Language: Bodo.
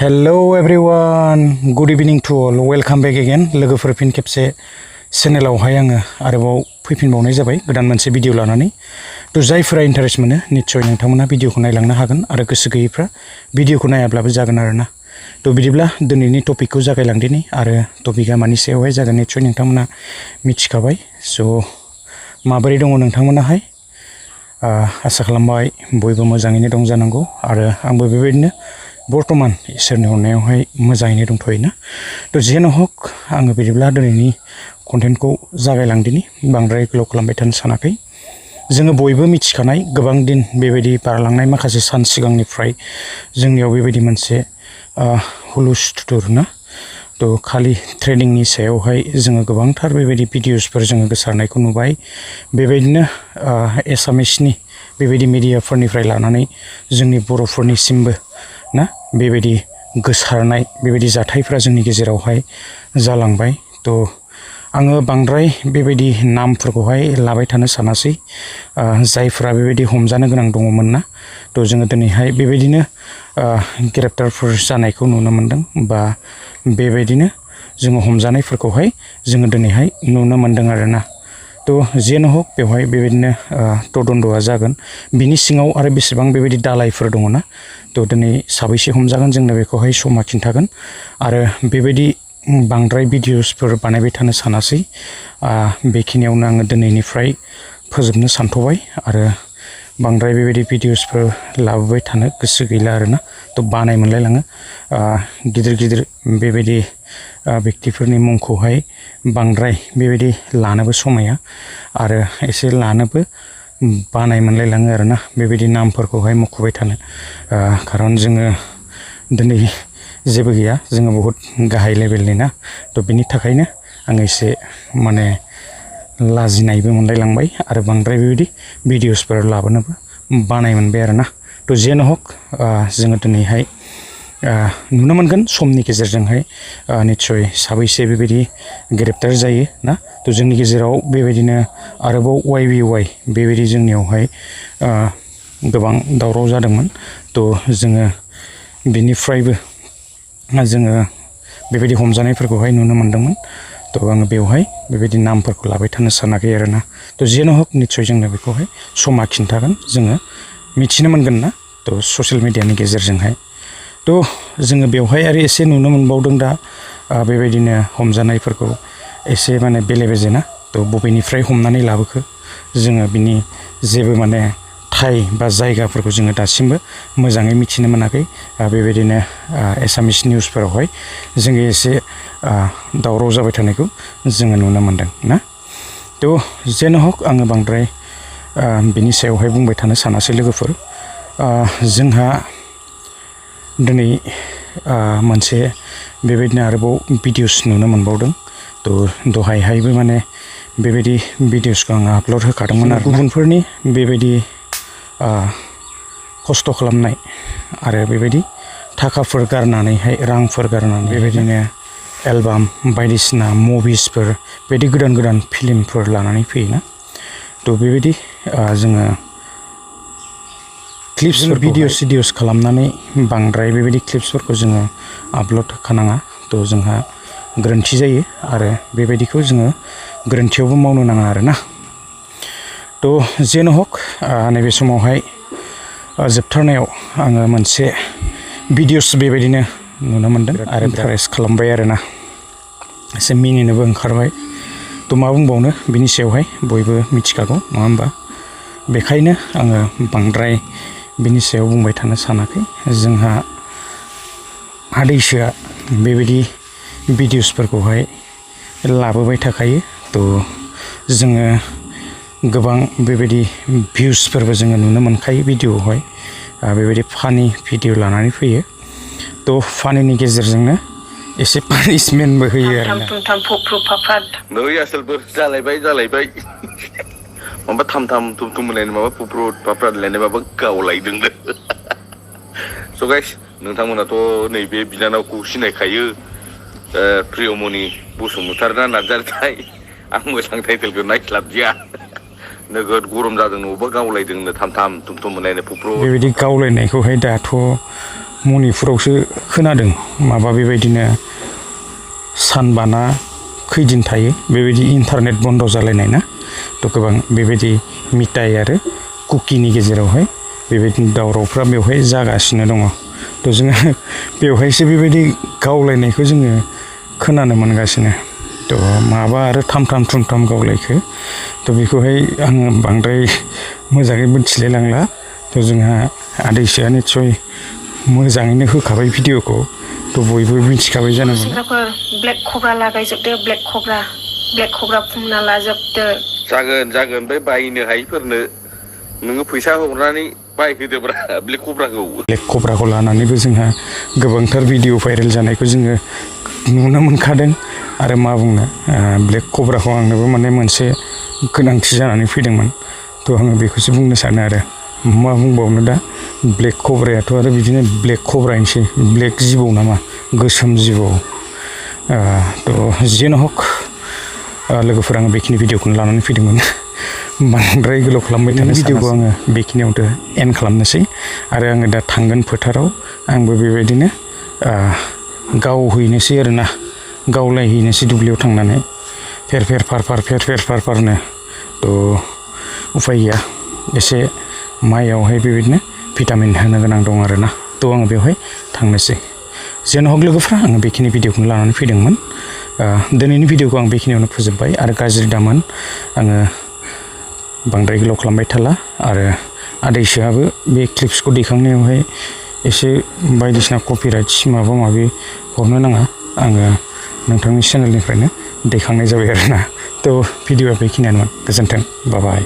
Hello everyone, good evening to all. Welcome back again. लोगोफोर फिन खेबसे चेनेलावहाय आङो आरोबाव फैफिनबावनाय जाबाय गोदान मोनसे भिडिअ लानानै। थ' जायफोरा इन्टारेस्ट मोनो निश्चय नोंथांमोना भिडिअखौ नायलांनो हागोन आरो गोसो गैयैफ्रा भिडिअखौ नायाब्लाबो जागोन आरोना। थ' बिदिब्ला दिनैनि टपिकखौ जागायलांदिनि आरो टपिकआ मानि सायावहाय जागोन निश्चय नोंथांमोना मिथिखाबाय। स' माबोरै दङ नोंथांमोनाहाय? आसा खालामबाय बयबो मोजाङैनो दं जानांगौ आरो आंबो बेबायदिनो बर्तमान इसोरनि अननायावहाय मोजाङैनो दंथ'योना। थ' जेन हक आङो बिदिब्ला दिनैनि कन्टेन्टखौ जागायलांदिनि बांद्राय गोलाव खालामबाय थानो सानाखै। जोङो बयबो मिथिखानाय गोबां दिन बेबायदि बारलांनाय माखासे सान सिगांनिफ्राय जोंनियाव बेबायदि मोनसे हुलुस्थुर ना। थ' खालि ट्रेडिंनि सायावहाय जोङो गोबांथार बेबायदि भिडिअसफोर जोङो गोसारनायखौ नुबाय। बेबायदिनो एसामिसनि बेबायदि मिडियाफोरनिफ्राय लानानै जोंनि बर'फोरनिसिमबो ना बेबायदि गोसारनाय बेबायदि जाथायफ्रा जोंनि गेजेरावहाय जालांबाय। थ' आङो बांद्राय बेबायदि नामफोरखौहाय लाबाय थानो सानासै। जायफ्रा बेबायदि हमजानो गोनां दङमोन ना। थ' जोङो दिनैहाय बेबायदिनो ग्रेप्टारफोर जानायखौ नुनो मोन्दों बा बेबायदिनो जोङो हमजानायफोरखौहाय जोङो दिनैहाय नुनो मोन्दों आरोना। थ' जेन हक बेवहाय बेबायदिनो तदन्तआ जागोन बिनि सिङाव आरो बेसेबां बेबायदि दालायफोर दङ ना। थ' दिनै साबैसे हमजागोन जोंनो बेखौहाय समा खिन्थागोन आरो बेबायदि बांद्राय भिडिअसफोर बानायबाय थानो सानासै। बेखिनियावनो आङो दिनैनिफ्राय फोजोबनो सानथ'बाय आरो बांद्राय बेबायदि भिडिअसफोर लाबोबाय थानो गोसो गैला आरोना। थ' बानाय मोनलायलाङो गिदिर गिदिर बेबायदि व्यक्तिफोरनि मुंखौहाय बांद्राय बेबायदि लानोबो समाया आरो एसे लानोबो बानाय मोनलायलाङो आरोना बेबायदि नामफोरखौहाय मख'बाय थानो। खारन जोङो दिनै जेबो गैया, जोङो बहुद गाहाय लेभेलनि ना। थ' बिनि थाखायनो आङो एसे माने लाजिनायबो मोनलायलांबाय आरो बांद्राय बेबायदि भिडिअसफोर लाबोनोबो बानाय मोनबाय आरोना। थ' जेन हक जोङो दिनैहाय नुनो मोनगोन समनि गेजेरजोंहाय निस्सय साबैसे बेबायदि ग्रेप्टार जायो ना। थ' जोंनि गेजेराव बेबायदिनो आरोबाव YBY बेबायदि जोंनियावहाय गोबां दावराव जादोंमोन। थ' जोङो बिनिफ्रायबो जोङो बेबायदि हमजानायफोरखौहाय नुनो मोन्दोंमोन। थ' आङो बेवहाय बेबायदि नामफोरखौ लाबाय थानो सानाखै आरोना। थ' जेन हक निस्सय जोंनो बेखौहाय समा खिन्थागोन, जोङो मिथिनो मोनगोन ना। थ' ससियेल मिडियानि गेजेरजोंहाय थ' जोङो बेवहाय आरो एसे नुनो मोनबावदों दा बेबायदिनो हमजानायफोरखौ एसे माने बेले बेजे ना। थ' बबेनिफ्राय हमनानै लाबोखो जोङो बिनि जेबो माने थाय बा जायगाफोरखौ जोङो दासिमबो मोजाङै मिथिनो मोनाखै। बेबायदिनो एसामिस निउसफोरावहाय जोङो एसे दावराव जाबाय थानायखौ जोङो नुनो मोन्दों ना। थ' जेन हक आङो बांद्राय बिनि सायावहाय बुंबाय थानो सानासै लोगोफोर। जोंहा दिनै मोनसे बेबायदिनो आरोबाव भिडिअस नुनो मोनबावदों। थ' दहायहायबो माने बेबायदि भिडिअसखौ आङो आपल'ड होखादोंमोन आरो गुबुनफोरनि बेबायदि खस्थ' खालामनाय आरो बेबायदि थाखाफोर गारनानैहाय रांफोर गारनानै बेबायदिनो एलबाम बायदिसिना मुभिसफोर बेबायदि गोदान गोदान फिल्मफोर लानानै फैयोना। थ' बेबायदि जोङो क्लिप्सफोर भिडिअस खालामनानै बांद्राय बेबायदि क्लिप्सफोरखौ जोङो आपल'ड होखानाङा। थ' जोंहा गोरोन्थि जायो आरो बेबायदिखौ जोङो गोरोन्थियावबो मावनो नाङा आरोना। थ' जेन हक नैबे समावहाय जोबथारनायाव आङो मोनसे भिडिअस बेबायदिनो नुनो मोन्दों आरो इन्टारेस्ट खालामबाय आरोना। एसे मिनिनोबो ओंखारबाय। थ' मा बुंबावनो बिनि सायावहाय बयबो मिथिखागौ नङा होमबा। बेखायनो आङो बांद्राय बिनि सायाव बुंबाय थानो सानाखै। जोंहा आदैसोआ बेबायदि भिडिअसफोरखौहाय लाबोबाय थाखायो। थ' जोङो गोबां बेबायदि भिउसफोरबो जोङो नुनो मोनखायो भिडिअआवहाय। बेबायदि फानि भिडिअ लानानै फैयो। थ' फानिनि गेजेरजोंनो एसे पानिसमेन्टबो होयो आरो नै आसोलबो जालायबाय माबा थाम थुम होनलायनाय माबा पुप्रुट पाप्राट होनलायनाय माबा गावलायदोंनो। स' गाइस नोंथांमोनाथ' नैबे बिनानावखौ सिनायखायो, प्रियमनि बसुमतारी ना नार्जारीथाय। आं मोजां टाइटेलखौ नायस्लाबदिया। नोगोद गरम जादों, अबेबा गावलायदोंनो थाम थुम होनलायनाय पुप्रुट बेबायदि गावलायनायखौहाय दाथ' मणिपुरावसो खोनादों माबा बेबायदिनो सानबाना खैदिन थायो बेबायदि इन्टारनेट बन्द जालायनाय ना थ' गोबां बेबायदि मिटाइ आरो कुकिनि गेजेरावहाय बेबायदिनो दावरावफ्रा बेवहाय जागासिनो दङ थ' जोङो बेवहायसो बेबायदि गावलायनायखौ जोङो खोनानो मोनगासिनो थ' माबा आरो थाम गावलायखो थ' बेखौहाय आङो बांद्राय मोजाङै मिथिलाय लांला थ' जोंहा आदैसोआ निस्सय मोजाङैनो होखाबाय भिडिअखौ थ' बयबो मिथिखाबाय जानांगौ सेंग्राफोर ब्लेक कब्रा लागायजोबदो ब्लेक कब्रा फुनना लाजोबदो जागोन बे बायनो हायिफोरनो नोङो फैसा हरनानै बायहोदोब्रा ब्लेक कब्राखौ लानानैबो जोंहा गोबांथार भिडिअ भाइरेल जानायखौ जोङो नुनो मोनखादों आरो मा बुंनो ब्लेक कब्राखौ आंनोबो माने मोनसे गोनांथि जानानै फैदोंमोन थ' आङो बेखौसो बुंनो सानो आरो मा बुंबावनो दा ब्लेक कब्रायाथ' आरो बिदिनो ब्लेक कब्रायनोसै ब्लेक जिबौ नामा गोसोम जिबौ थ' जियानो हक लोगोफोर आङो बेखिनि भिडिअखौनो लानानै फैदोंमोन बांद्राय गोलाव खालामबाय थानो भिडिअखौ आङो बेखिनियावनो एन्ड खालामनोसै आरो आङो दा थांगोन फोथाराव आंबो बेबायदिनो गावहैनोसै आरोना गावलायहैनोसै दुब्लियाव थांनानै फेर फार फारनो थ' उफाय गैया एसे माइयावहाय बेबायदिनो भिटामिन होनो गोनां दं आरोना थ' आङो बेवहाय थांनोसै जियानो हक लोगोफ्रा आङो बेखिनि भिडिअखौनो लानानै फैदोंमोन दिनैनि भिडिअखौ आं बेखिनियावनो फोजोबबाय आरो गाज्रि दामोन आङो बांद्राय गोलाव खालामबाय थाला आरो आदैसोआबो बे क्लिप्सखौ दैखांनायावहाय एसे बायदिसिना कपिराइट्स माबा माबि हरनो नाङा आङो नोंथांनि चेनेलनिफ्रायनो दैखांनाय जाबाय आरोना थ' भिडिअआ बेखिनियानोमोन गोजोन्थों बाय